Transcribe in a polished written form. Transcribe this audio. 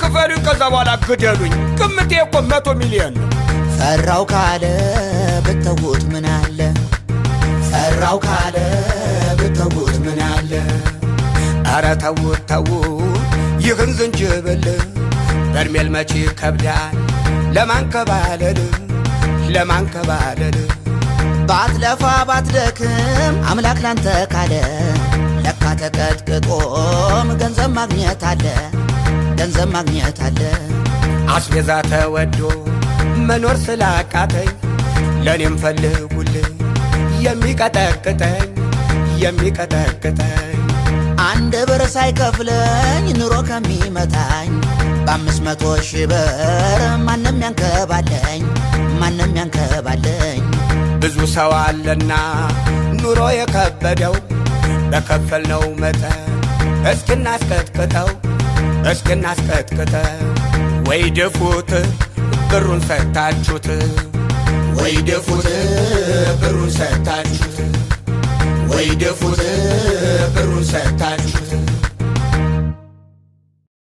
ክፈሉኝ፣ ከዛ በኋላ ግደሉኝ። ግምቴ እኮ 100 ሚሊዮን ነው። ፈራው ካለ ብተውት ምን አለ? ፈራው ካለ ብተውት ምን አለ? ኧረ ተውት ተውት ይህን ዝንጅብል፣ በርሜል መቼ ከብዳል ለማንከባለል ለማንከባለል። ባትለፋ ባትደክም አምላክ ላንተ ካለ፣ ለካ ተቀጥቅጦም ገንዘብ ማግኘት አለ፣ ገንዘብ ማግኘት አለ። አስቤዛ ተወዶ መኖር ስላቃተኝ ለእኔም ፈልጉልኝ የሚቀጠቅጠኝ የሚቀጠቅጠኝ። 1 ብር ሳይከፍለኝ ኑሮ ከሚመታኝ፣ በ500,000 ብር ማንም ያንከባለኝ፣ ማንም ያንከባለኝ። ብዙ ሰው አለና ኑሮ የከበደው፣ በከፈልነው መጠን እስክናስቀጥቅጠው እስክናስቀጥቅጠው። ወይ ድፉት ብሩን ሰታችሁት፣ ወይ ድፉት ብሩን ሰታችሁት፣ ወይ ድፉት ብሩን ሰታችሁት።